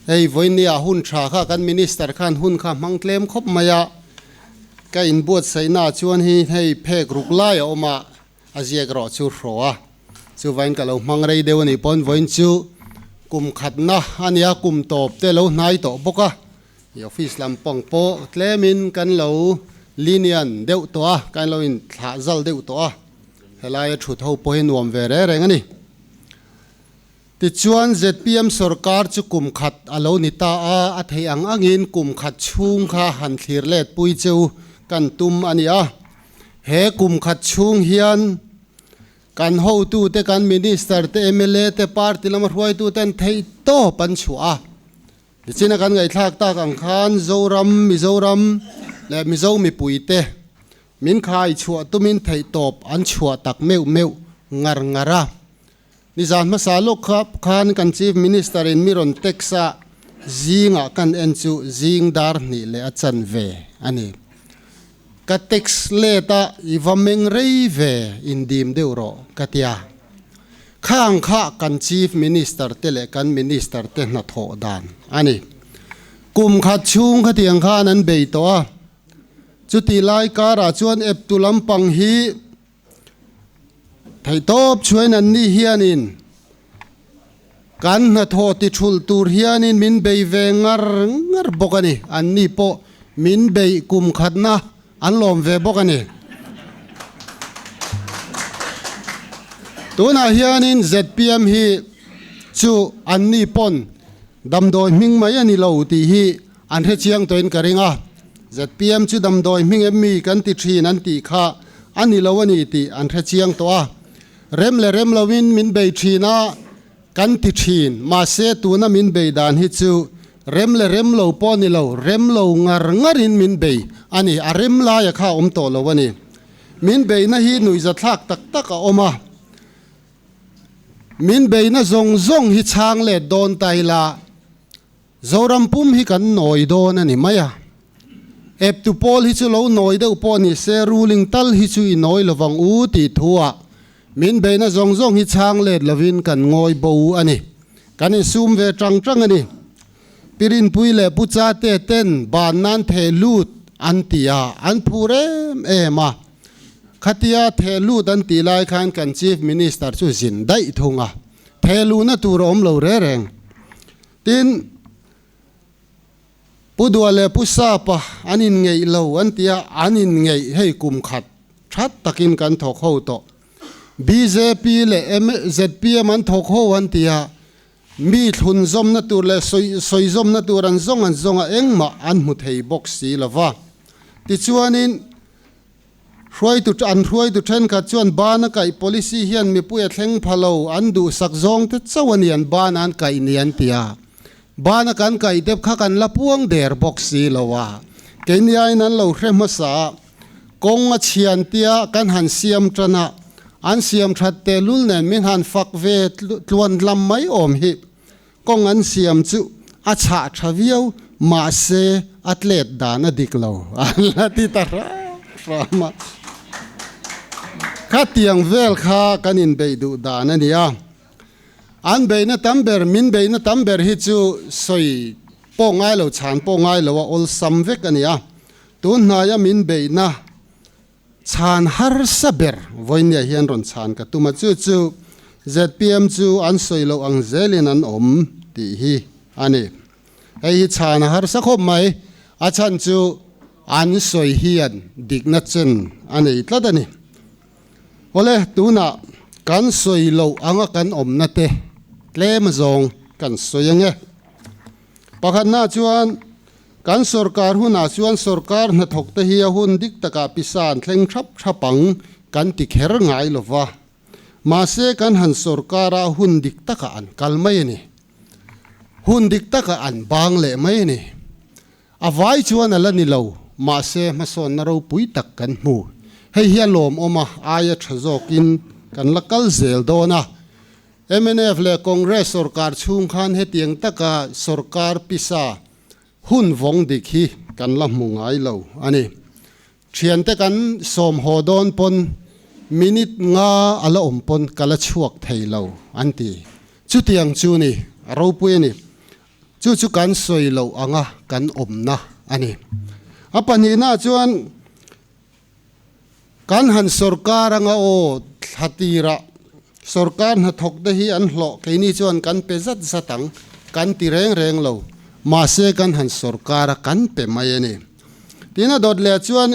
Hei vawinia hun tha kha kan minister khan hun kha hmang tlem khawp mai a, ka inbuatsaihna ah chuan hi hei phek ruk lai a awm a, a ziak erawh chu hraw a, chuvain ka lo hmang rei deuh a nih pawn vawiin chu kum khatna a nia kum tawp te lo hnai tawh bawk a, i office lam pang pawh tlemin kan lo linian deuh tawh a, kan lo inthlah zal deuh tawh a, helaia thut ho pawh hi nuam ve reng reng a ni. Tichuan, zpm sorkar chu kum khat a lo ni ta a, a theih ang angin kum khat chhung kha han thlir let pui cheu kan tum a ni a. He kum khat chhung hian kan hotute, kan minister te, mla te, party lama hruaituten theih tawp an chhuah a. Nichina kan ngaihthlak tak ang khan Zoram, Mizoram leh Mizo mipuite min khai chhuah tumin theih tawp an chhuah tak meuh meuh ngar ngar a. Nizan hmasa lawk kha khan kan Chief Minister in mi rawn text a, zingah kan en chu zing dar hnih leh a chan ve a ni. Ka text let a, i va meng rei ve indim deuh rawh ka ti a. Khang kha kan Chief Minister te leh kan Minister te hnathawh dan a ni. Kum khat chhung khatiang khan an bei tawh a, chutih lai karah chuan eptu lampang hi, Theihtawp chuan an ni hianin kan hnathawh ti thulh tur hianin min bei ve ngar ngar bawk a ni. An ni pawh min beih kum khatna an lawm ve bawk a ni. Tunah hianin zpm hi chu an ni pawn damdawi hming mai a ni lo tih hi an hre chiang tawhin ka ring a. Zpm chu damdawi hming em mi kan ti thin an tih kha a ni lo a ni tih an hre chiang tawh a. Rem leh rem loin min bei thin a kan ti thin, mahse tuna min bei dan hi chu rem leh rem lo pawh ni lo, rem lo ngar ngarin min bei a ni, a rem laia kha a awm tawh lo a ni. Min beihna hi nuihzathlak tak tak a awm a, min beihna zawng zawng hi chhang let dawn ta ila, Zoram pum hi kan nawi dawn a ni mai a. Eptu pawl hi chu lo nawi deuh pawh ni se ruling tal hi chu i nawi lovang u tih thu ah min beihna zawng zawng hi chhang let lovin kan ngawi bo a ni. Kan insum ve tang tang a ni. Pi Rinpui leh Pu Chate ten ban nan theh lut an ti a, an phur em em a. Khatia theh lut an tih lai khan kan Chief Minister chu zin daih thung a. Theh luhna tur a awm lo reng reng. Tin, Pu Dua leh Pu Sapa an inngeih lo an ti a, an inngeih hei kum khat that takin kan thawk ho tawh. Bjp leh zpm an thawk ho an ti a, mi thlun zawmna tur leh sawi zawmna tur an zawng an zawng a, engmah an hmu thei bawk si lo va. Tichuanin, Hruaitu an hruaitu thenkhat chuan bana kaih policy hian mipui a thleng pha lo, an duhsak zawng te chauh a ni an bana an kaih ni an ti a. Bana kan kaih dep kha kan la puang der bawk si lo a. Keini aiin an lo hre hmasa a, kawng a chhian tia kan han siam tan a, an siam that tehlul nen min han fak ve tluan lam mai awm hi. Kawng an siam chu a chhah tha viau, mahse a tlet dan a dik lo an la ti ta hram hram a. Khatiang vel kha kan inbeih duh dan a ni a. An beihna tam ber, min beihna tam ber hi chu sawi pawh ngai lo, chhan pawh ngai lo a awlsam vek a ni a. Tun hnaia min beihna Chhan harsa ber vawinia hian rawn chhan ka tum a, chu chu zpm chu an sawi loh ang zelin an awm tih hi a ni. Hei hi chhan a harsa khawp mai, a chhan chu an sawi hian dikna chen a nei tlat a ni. Awle, tunah kan sawi loh anga kan awmna te tlem zawng kan sawi ange. Pakhatna chuan Kan sorkar hunah chuan sorkar hnathawkte hi a hun dik takah pisa an thleng thap thap ang kan ti kher ngai lo va. Mahse kan han sorkara hun dik takah an kal mai a ni. Hun dik takah an bang leh mai a ni. A vai chuan a la ni lo, mahse hmasawnna ropui tak kan hmu. Hei hi a lawmawm a, aia tha zawkin kan la kal zel dawn a. Mnf leh Congress sorkar chhung khan hetiang taka sorkar pisa Hun vawng dik hi kan la hmu ngai lo a ni. Thiante kan sawm haw dawn pawn minute nga a la awm pawn ka la chhuak thei lo an ti. Chutiang chu ni, a ropui a ni. Chu chu kan sawi loh anga kan awmna a ni. A pahnihnaah chuan kan han sorkar anga aw thla tirah sorkar hnathawk te hi an hlawh keini chuan kan pe zat zat ang kan ti reng reng lo. Mahse kan han sorkar a kan pe mai a ni. Tin a dawt leh chuan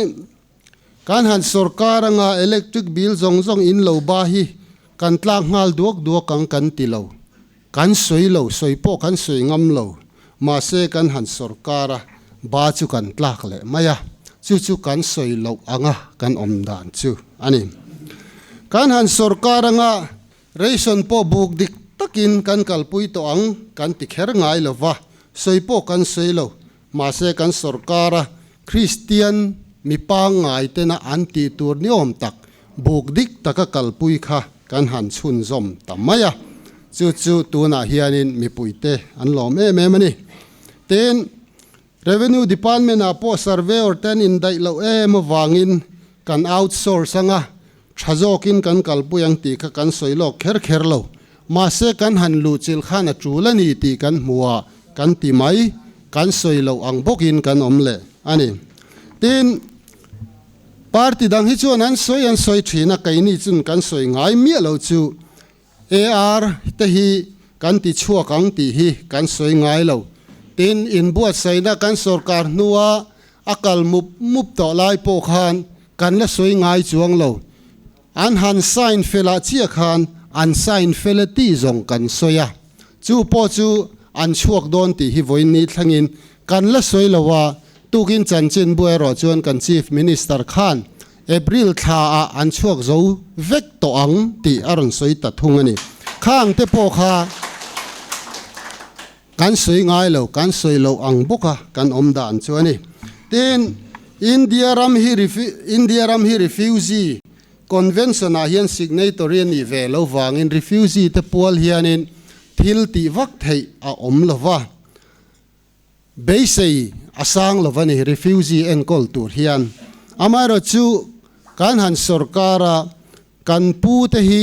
Kan han sorkar anga electric bill zawng zawng in lo ba hi kan tlak nghal duak duak ang kan ti lo. Kan sawi lo, sawi pawh kan sawi ngam lo. Mahse kan han sorkar a, ba chu kan tlak leh mai a, chu chu kan sawi loh anga kan awm dan chu a ni. Kan han sorkar anga ration pawh buk dik takin kan kalpui tawh ang kan ti kher ngai lo va, sawi pawh kan sawi lo. Mahse kan sorkara Kristian mi pangngai tena an tih tur ni awm tak buk dik taka kalpui kha kan han chhunzawm ta mai a, chu chu tunah hianin mipuite an lawm em em a ni. Tin, Revenue Department-ah pawh surveyor te an indaih loh em avangin kan outsource anga tha zawkin kan kalpui ang tih kha kan sawi lawk kher kher lo. Mahse kan han luhchilh khan a tul a ni tih kan hmu a, kan ti mai, kan sawi loh ang bawkin kan awm leh a ni. Tin, party dang hi chuan an sawi an sawi thin a, keini chun kan sawi ngai miah lo chu AR te hi kan ti chhuak ang tih hi kan sawi ngai lo. Tin, inbuatsaihna kan sorkar hnua a kal mup mup tawh lai pawh khan kan la sawi ngai chuang lo. An han sign felah chiah khan an sign fel e tih zawng kan sawi a, chu pawh chu an chhuak dawn tih hi vawiin ni thlengin kan la sawi lo a, tukin chanchin bu erawh chuan kan Chief Minister khan April thla ah an chhuak zo vek tawh ang tih a rawn sawi ta thung a ni. Khang te pawh kha kan sawi ngai lo, kan sawi loh ang bawk a kan awm dan chu a ni. Tin, India ram hi India ram hi refugee convention ah hian signatory a nih ve lo vangin refugee te pual hianin thil tih vak theih a awm lo va. Beisei a sang lo a ni refugee enkawl tur hian. Amaherawhchu kan han sorkar a, kan pu te hi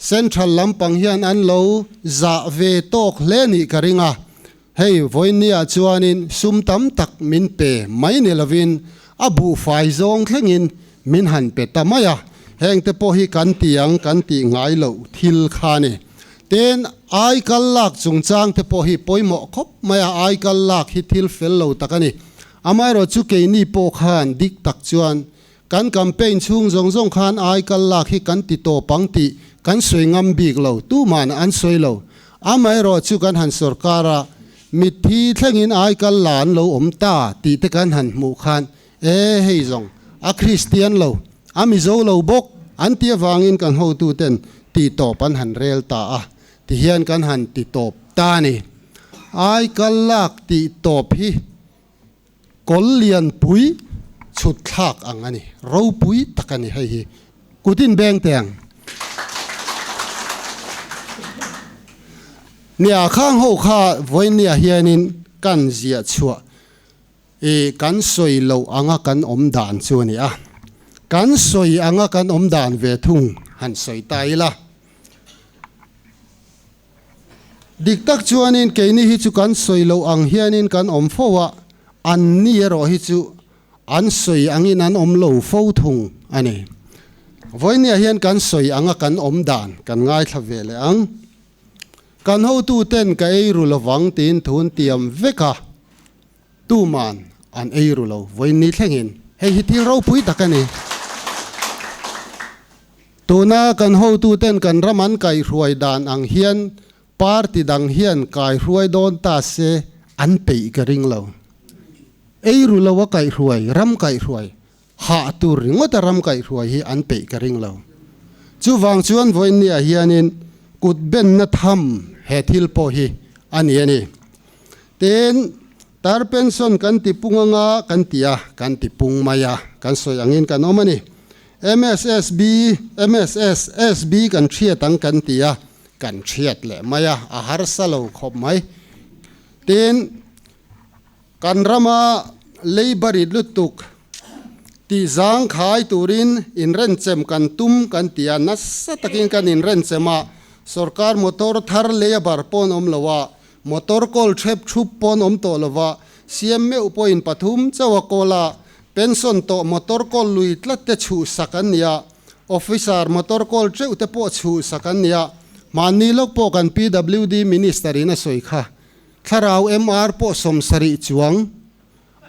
central lampang hian an lo zah ve tawk hle nih ka ring a. Hei vawiinniah chuanin sum tam tak min pe mai ni lovin a buhfai zawng thlengin min han pe ta mai a. Hengte pawh hi kan ti ang kan tih ngai loh thil kha a ni. Tin, aikal lak chungchang te pawh hi pawimawh khawp mai a, aikal lak hi thil fel lo tak a ni. Amaherawh chu keini pawh khan dik tak chuan kan campaign chhung zawng zawng khan aikal lak hi kan ti tawp ang tih kan sawi ngam bik lo, tuman an sawi lo. Amaherawh chu kan han sorkar a, mitthi thlengin aikal la an lo awm ta tih te kan han hmuh khan E hei zawng, a Kristian lo, a Mizo lo bawk an ti avangin kan hotuten ti tawp an han rel ta a, tihian kan han ti tawp ta a ni. Ai kal lak tih tawp hi kawl lianpui chhut thlak ang a ni, ropui tak a ni hei hi. Kutin beng teh ang. Nia khang ho kha vawinia hianin kan ziah chhuah. I kan sawi loh anga kan awm dan chu a ni a, kan sawi anga kan awm dan ve thung han sawi ta ila. Dik tak chuanin keini hi chu kan sawi loh ang hianin kan awm fo a, an ni erawh hi chu an sawi angin an awm lo fo thung a ni. Vawinia hian kan sawi anga kan awm dan kan ngaithla ve leh ang. Kan hotuten ka ei ru lovang tiin thun tiam vek a. Tuman an ei ru lo vawiin ni thlengin hei hi thil ropui tak a ni. Tuna kan hotuten kan ram an kaihruai dan ang hian party dang hian kaihruai dawn ta se an peih ka ring lo. Ei ru lo a kaihruai, ram kaihruai, hah tur ringawt a ram kaihruai hi an peih ka ring lo. Chuvang chuan vawiin niah hianin kut benna tham he thil pawh hi a ni a ni. Tin, tar pension kan ti pung anga kan ti a, kan ti pung mai a, kan sawi angin kan awm a ni. MSSB, MSSSB kan hriat ang kan ti a, kan hriat leh mai a, a harsa lo khawp mai. Tin, kan rama labour it lutuk tih zangkhai turin inrenchem kan tum kan ti a, nasa takin kan inrenchem a, sorkar motor thar labour pawh an awm lo a. Motor kawl ṭhep ṭhup pawn awm tawh lova, CM meuh pawhin pathum chauh a kawl a, pension tawh motor kawl lui tlat te chhuhsak an ni a, officer motor kawl teuh te pawh chhuhsak an ni a, hmanni lawk pawh kan PWD Minister in a sawi kha, thlarau MR pawh 70 chuang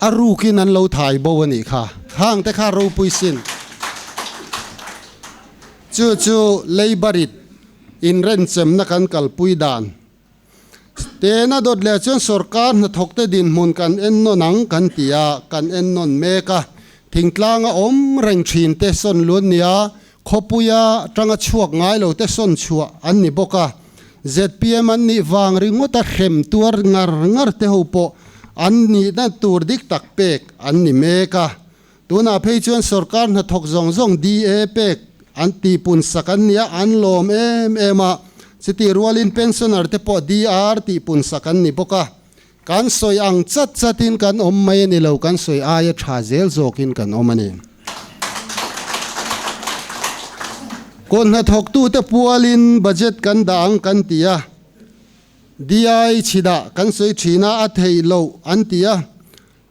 a rukin an lo thai bo a nih kha, hang te kha ropui sin. Chu chu Labour-it inrenchemna kan kalpui dan. Tena dawt leh chuan sorkar hnathawkte dinhmun kan ennawn ang kan ti a, kan ennawn mek a. Thingtlanga awm reng thin te sawn luan nia, khawpuia tanga chhuak ngai lo te sawn chhuah an ni bawk a. Zpm an nih vang ringawta hrem tuar ngar ngar te ho pawh an nihna tur dik tak pek an ni mek a. Tunah phei chuan sorkar hnathawk zawng zawng DA pek an tihpun sak an nia, an lawm em em a. Chutih rualin pensioner te pawh DR tihpun sak an ni bawk a. Kan sawi ang chat chatin kan awm mai a ni lo, kan sawi aia tha zel zawkin kan awm a ni. Kawt hnathawktute pualin budget kan dah ang kan ti a, DI chhidah kan sawi thin a, a theih loh an ti a.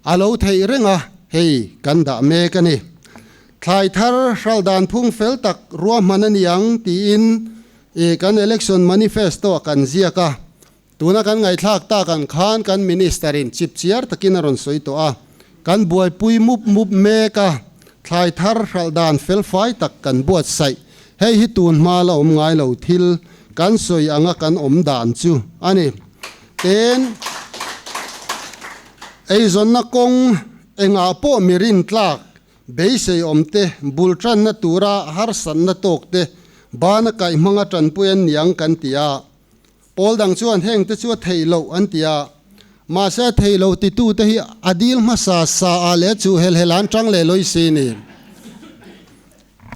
A lo theih reng a, hei kan dah mek a ni. Thlai thar hral dan phung fel tak ruahman a ni ang tiin i kan election manifesto ah kan ziak a. Tuna kan ngaihthlak tak ang khan kan minister in chipchiar takin a rawn sawi tawh a. Kan buaipui mup mup mek a, thlai thar hral dan fel fai tak kan buatsaih. Hei hi tun hma la awm ngai lo thil kan sawi anga kan awm dan chu a ni. Tin, eizawnna kawng engah pawh mi rintlak, beisei awm te, bul tanna tura harsatna tawk te, bana kaih hmanga tanpui an niang kan ti a. Pawl dang chuan heng te chu a theih loh an ti a. Mahse a theih loh titu te hi a dil hmasa sa ah leh chu hel hel an tang leh lawi si ni.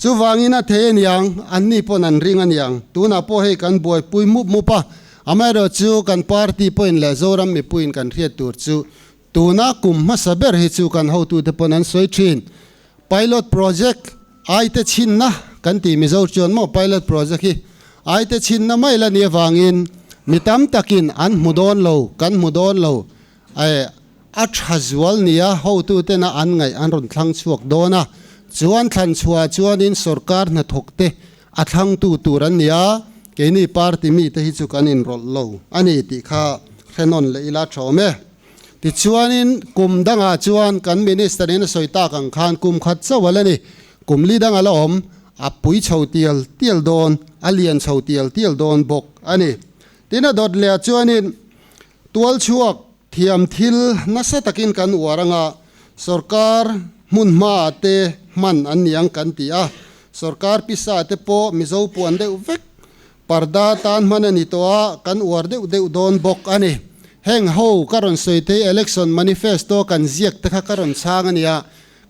Chuvangin a thei aniang, anni pawn an ring aniang. Tunah pawh hei kan buaipui mup mup a, amaherawhchu kan party pawhin leh Zoram mipuiin kan hriat tur chu tuna kum hmasa ber hi chu kan hotute pawn an sawi thin. Pilot project aite chhinna kan tih Mizo chuan maw pilot project hi aite chhinna mai la ni avangin mi tam takin an hmu dawn lo, kan hmu dawn lo. A tha zual nia hotutena an ngaih an rawn thlang chhuak dawn a, chuan thlan chhuah chuanin sorkar hnathawkte a thlangtu tur an ni a, keini party mite hi chu kan inrawlh lo a ni tih kha hrenawn leh ila tha awm e. Tichuanin kum dangah chuan kan minister in a sawi tak ang khan kum khat chauh a la ni, kum li dang a la awm, a pui chho tial tial dawn, a lian chho tial tial dawn bawk a ni. Tin a dawt leh chuanin Tualchhuak thiam thil nasa takin kan uar anga sorkar hmun hmaah te hman an ni ang kan ti a, sorkar pisa te pawh Mizo puan deuh vek parda tan hman a ni tawh a, kan uar deuh deuh dawn bawk a ni. Heng ho ka rawn sawi thei election manifesto kan ziak te kha ka rawn chhang a nia,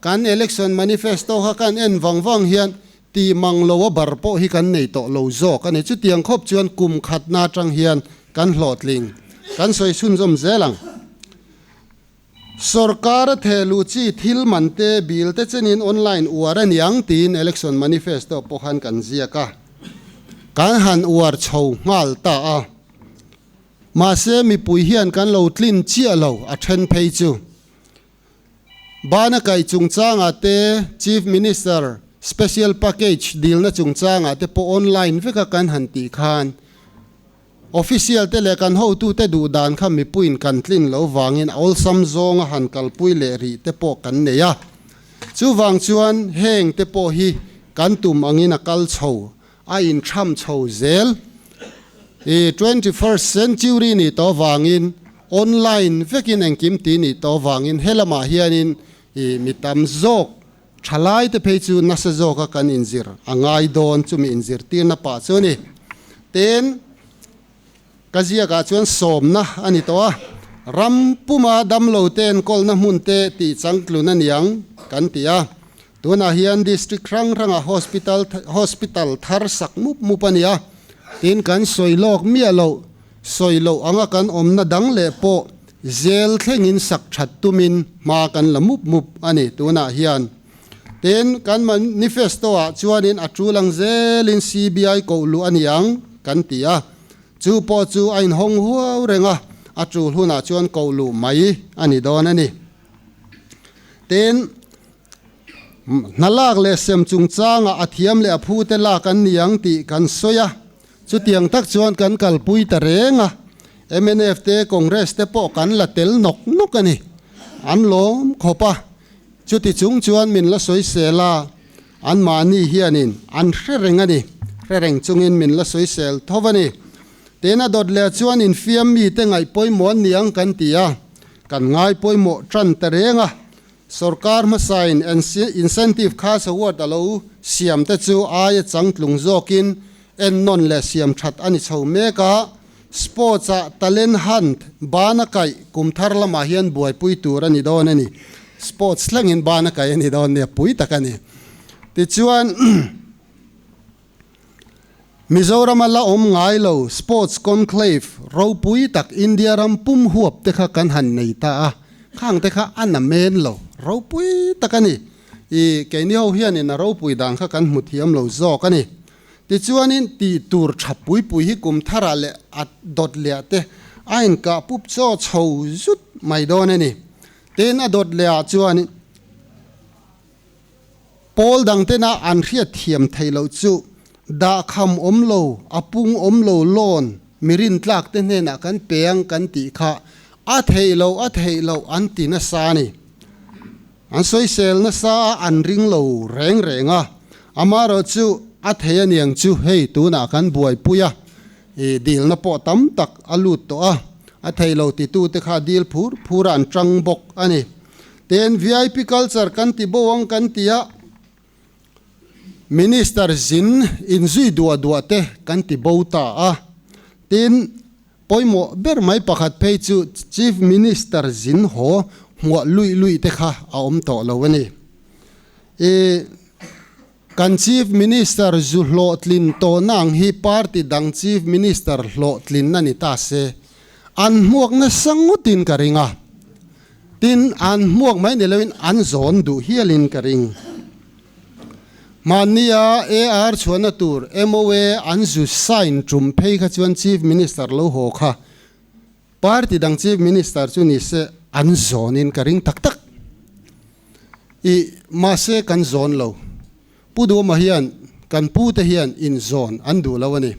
kan election manifesto kha kan en vang vang hian Tih mang lo a bar pawh hi kan nei tawh lo zawk a ni. Chutiang khawp chuan kum khatna atang hian kan hlawhtling. Kan sawi chhunzawm zel ang. Sorkar a theh luh chi thil man te, bill te chenin online uar a niang tiin election manifesto pawh khan kan ziak a. Kan han uar chho nghal ta a. Mahse mipui hian kan lo tlin chiah lo a then phei chu. Bana kaih chungchangah te Chief Minister Special Package dilna chungchangah te pawh online veka kan han tih khan Official te leh kan hotute duh dan kha mipuiin kan tlin lo vangin awlsam zawnga han kalpui leh rih te pawh kan nei a. Chuvang chuan heng te pawh hi kan tum angin a kal chho, a inthram chho zel. I 21st century nih tawh vangin Online vekin engkim ti nih tawh vangin helamah hianin i mi tam zawk thalai te phei chu nasa zawka kan inzir a ngai dawn chumi inzirtirna pah chu a ni. Tin, ka ziakah chuan sawmna a ni tawh a, ram puma damlo te enkawlna hmun te tih changtlun a niang kan ti a, tunah hian district hrang hrangah hospital hospital thar sak mup mup a ni a, tin kan sawi lawk miah loh Sawi loh anga kan awmna dang leh pawh zel thlengin sak that tumin hma kan la mup mup a ni tunah hian. Tin, kan manifesto-ah chuanin a tul ang zelin CBI koh luh a ni ang kan ti a, chu pawh chu a inhawng huau reng a, A tul hunah chuan koh luh mai a ni dawn a ni. Tin, hna lak leh sem chungchangah a thiam leh a phute lak an ni ang tih kan sawi a. Chutiang tak chuan kan kalpui ta reng a, mnf te Congress te pawh kan la tel nawk nawk a ni. An lawm khawp a, chuti chung chuan min la sawisel a, anmahni hianin an hre reng a ni. Hre reng chungin min la sawisel tho a ni. Tin a dawt leh chuan infiam mite ngaih pawimawh an ni ang kan ti a, kan ngai pawimawh tan ta reng a. Sorkar hmasain incentive khas award a lo siam te chu aia changtlung zawkin ennawn leh siam that a ni chho mek a, sports ah talent hunt bana kaih kum thar lamah hian buaipui tur a ni dawn a ni. Sports thlengin bana kaih a ni dawn nia, pui tak a ni. Tichuan. Mizorama la awm ngai lo Sports Conclave ropui tak India ram pum huap te kha kan han nei ta a, khang te kha a na men lo ropui tak a ni. I keini ho hianin a ropui dan kha kan hmu thiam lo zawk a ni. Tichuanin tih tur tha pui pui hi kum tharah leh a dawt liah te a inkah pup chaw chho zut mai dawn a ni. Tin a dawt lehah chuanin. Pawl dangtena an hriat thiam theih loh chu dahkham awm lo, a pung awm lo loan mi rintlak te hnenah kan pe ang kan tih kha a theih loh a theih loh an ti nasa a ni. An sawisel nasa a, an ring lo reng reng a. Amaherawh chu a thei aniang chu hei tunah kan buaipui a, i dilna pawh tam tak a lut tawh a, a theih lo titute kha dil phur phur a an tang bawk a ni. Ten vip culture kan ti bo ang kan ti a, Minister zin inzui duah duah te kan ti bo ta a. Tin, pawimawh ber mai pakhat phei chu Chief Minister zin haw hmuah luih luih te kha a awm tawh lo a ni. I kan Chief Minister zu hlawhtlin tawhna ang hi party dang Chief Minister hlawhtlinna ni ta se, an hmuak nasa ngawtin ka ring a. Tin, an hmuak mai ni loin an zawn duh hialin ka ring. Hmannia AR chhuahna tur MOA an zu sign tum phei kha chuan Chief Minister lo haw kha party dang Chief Minister chu ni se an zawnin ka ring tak tak. I mahse kan zawn lo. Pu Duhawma hian kan pu te hian inzawn an duh lo a ni.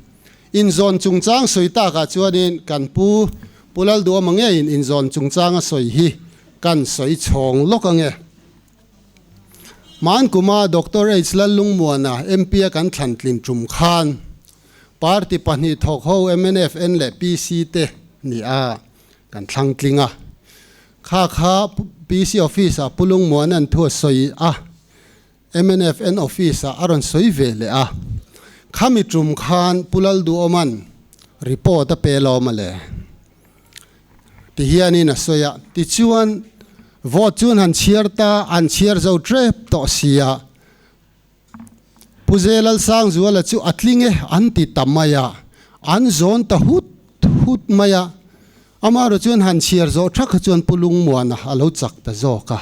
Inzawn chungchang sawi takah chuanin kan pu Pu Lalduhawma ngeiin inzawn chungchang a sawi hi kan sawi chhawng lawk ange. Hman kuma Doctor H Lallungmuana MP a kan thlan tlin tum khan party pahnih thawk ho MNFN leh PC te ni a kan thlang tling a. Kha kha PC office ah Pu Lungmuana'n thu a sawi a. MNFN office ah a rawn sawi ve leh a, khami tum khan Pu Lalduhawma'n report a pe lawm a le ti hianin a sawi a, tichuan vote chu an han chhiar ta, an chhiar zo tep tawh si a, Pu Zelalsangzuala chu a tling e an ti ta mai a, an zawn ta hut hut mai a, Amaherawh chuan han chhiar zawh thak kha chuan Pu Lungmuana a lo chak ta zawk a.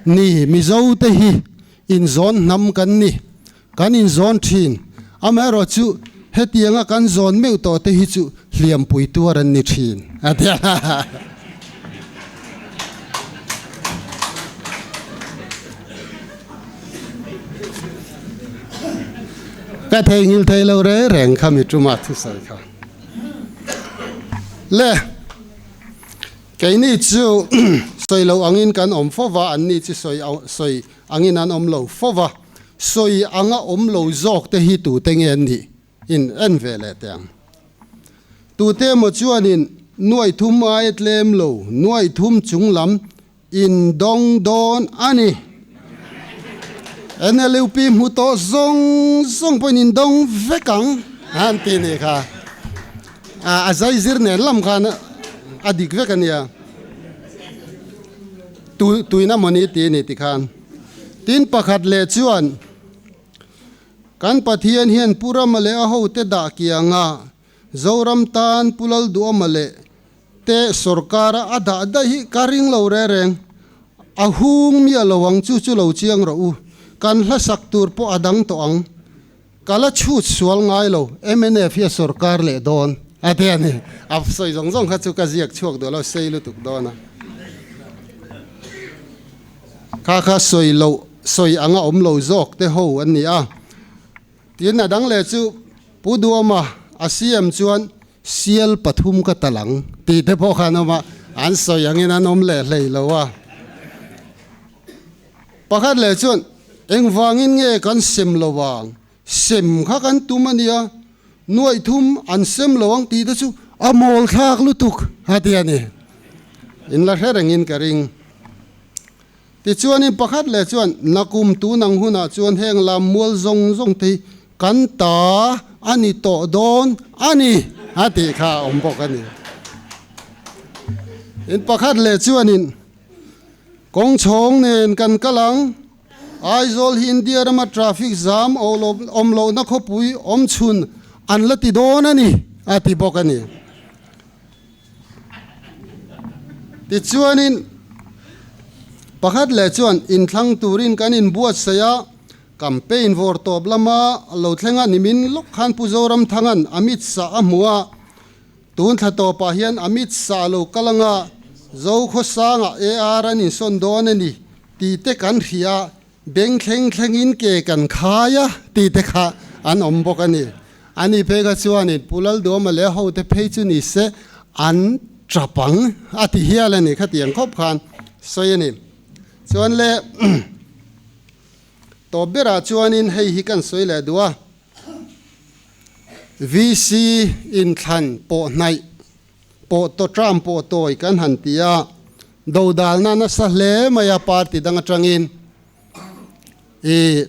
Ni, Mizo te hi inzawn hnam kan ni, kan inzawn thin. Amaherawh chu hetianga kan zawn meuh tawh te hi chu hliampui tuar an ni thin, a ti a. Ka theihnghilh thei lo reng reng kha mi tumah thusawi kha. Le, keini chu sawi lo angin kan awm fo va, anni chu sawi sawi angin an awm lo fo va, sawi anga awm lo zawk te hi tute nge an nih in en ve leh teh ang. Tute emaw chuanin nuai thum aia tlem lo, nuai thum chung lam in dawng dawn a ni. NLUP hmu tawh zawng zawng pawhin in dawng vek ang an ti nih kha. A zai zir nen lam khan a dik vek a nia. Tuina mawni ti a ni tikhan. Tin pakhat leh chuan kan Pathian hian Pu Rama leh a hote dah kianga Zoram tan Pu Lalduhawma leh te sorkara a dah daih hi ka ring lo re reng. A hung miah lo ang chu chu lo chiang rawh u. Kan hla sak tur pawh a dang tawh ang. Ka la chhut sual ngai lo, mnf hi a sorkar leh dawn. A ti a ni. A sawi zawng zawng kha chu ka ziak chhuak duh lo, sei lutuk dawn a. Kha kha sawi loh, sawi anga awm lo zawk te ho an ni a. Tin, a dang leh chu Pu Duama a CM chuan sial pathum ka tal ang tih te pawh kha an awm a, an sawi angin an awm leh hlei lo a. Pakhat leh chuan engvangin nge kan sem lo ang, sem kha kan tum a nia, nuaih thum an sem lo ang tih te chu a mawl thlak lutuk a ti a ni. In la hre rengin ka ring. Tichuanin pakhat leh chuan, Nakum tun ang hunah chuan heng lam mual zawng zawng te hi kan ta a ni tawh dawn a ni, a tih kha a awm bawk a ni. In pakhat leh chuanin, Kawng chhawng nen kan kal ang, Aizawl hi India rama traffic zam awm lohna khawpui awm chhun an la ti dawn a ni, a ti bawk a ni. Tichuanin, pakhat leh chuan inthlang turin kan inbuatsaih a, campaign vawr tawp lama lo thleng a, nimin lawk khan Pu Zoramthanga'n Amit Shah a hmu a, tun thla tawpah hian Amit Shah lo kal anga Zokhawsangah AR an insawn dawn a ni tih te kan hria a, Beng thleng thlengin ke kan khai a tih te kha an awm bawk a ni. Ani phei kha chuanin Pu Lalduama leh hote phei chu ni se an tap ang a ti hial a ni khatiang khawp khan sawi a ni. Chuan le tawp berah chuanin hei hi kan sawi leh duh a, VC inthlan pawh hnaih pawh taw tram pawh tawi kan han ti a, dodalna nasa hle mai a party dang atangin ih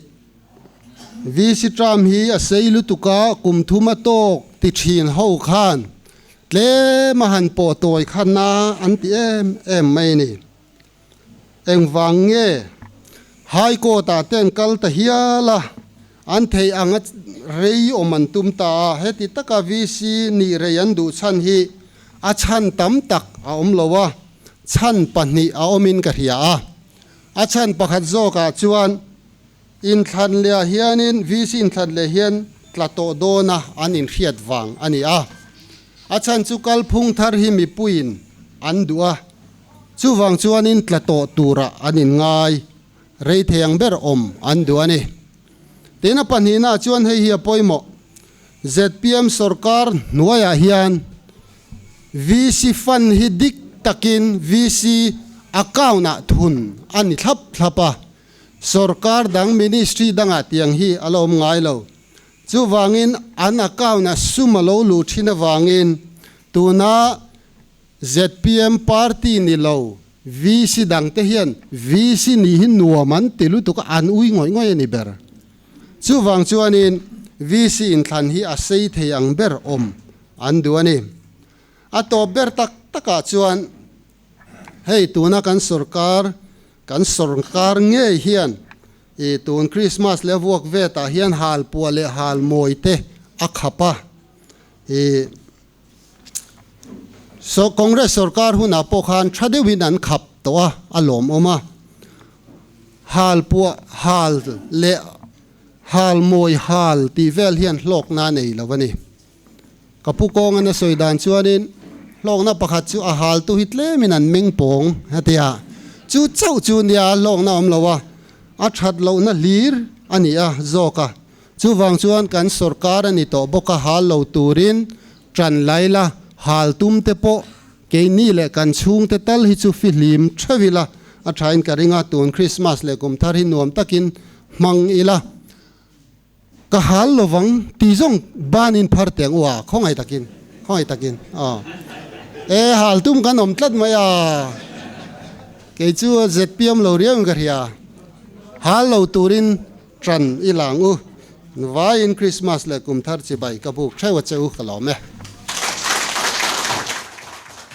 VC tram hi a sei lutuk a kum thum a tawk ti thin ho khan tlem a han pawh tawi kha na an ti em em mai a ni. Engvang nge High Court ah te an kal ta hial a, an theih ang a rei awm an tum ta a, heti taka VC nih rei an duh chhan hi a chhan tam tak a awm lo a, chhan pahnih a awmin ka hria a. A chhan pakhat zawkah chuan inthlan leh ah hianin VC inthlan leh hian tla tawh dawna an inhriat vang a ni a. A chhan chu kalphung thar hi mipuiin an duh a. Chuvang chuanin tla tawh turah an inngai rei thei ang ber awm an duh a ni. Tina pahnihna chuan hei hi a pawimawh. Zpm sorkar hnuaiah hian VC fund hi dik takin VC account-ah thun a ni thlap thlap a, sorkar dang ministry dangah tiang hi a la awm ngai lo. Chuvangin an account-ah sum a lo luh thin avangin tuna Zpm party ni lo, VC dang te hian VC nih hi nuam an ti lutuk a, an ui ngawih ngawih a ni ber. Chuvang chuanin VC inthlan hi a sei thei ang ber awm an duh a ni. A tawp ber tak takah chuan hei tuna kan sorkar, kan sorkar ngei hian i tun Krismas leh vuak vetah hian halpuah leh halmawi te a khap a, i So Congress sorkar hunah pawh khan tha deuhin an khap tawh a, a lawmawm a. Hal puah hal leh hal mawi hal tih vel hian hlawkna a nei lo a ni. Ka pu kawngan a sawi dan chuanin hlawkna pakhat chu a haltu hi tlemin an meng pawng a ti a, chu chauh chu nia hlawkna a awm lo a, a that lohna hlir a ni a zawk a. Chuvang chuan kan sorkar a ni tawh bawk a, hal lo turin ṭan lai la, hal tum te pawh keini leh kan chhungte tal hi chu fihlim ṭheuh ila a ṭhain ka ring a, tun Krismas leh kum thar hi nuam takin hmang ila, ka hal lovang ti zawng banin phar teh ang u a, khawngaih takin, khawngaih takin aw. E hal tum kan awm tlat mai a, kei chu zpm lo riauin ka hria, hal lo turin Tran i lang u. Vaiin Christmas leh kum thar chibai ka buk theuh a che u ka lawm e.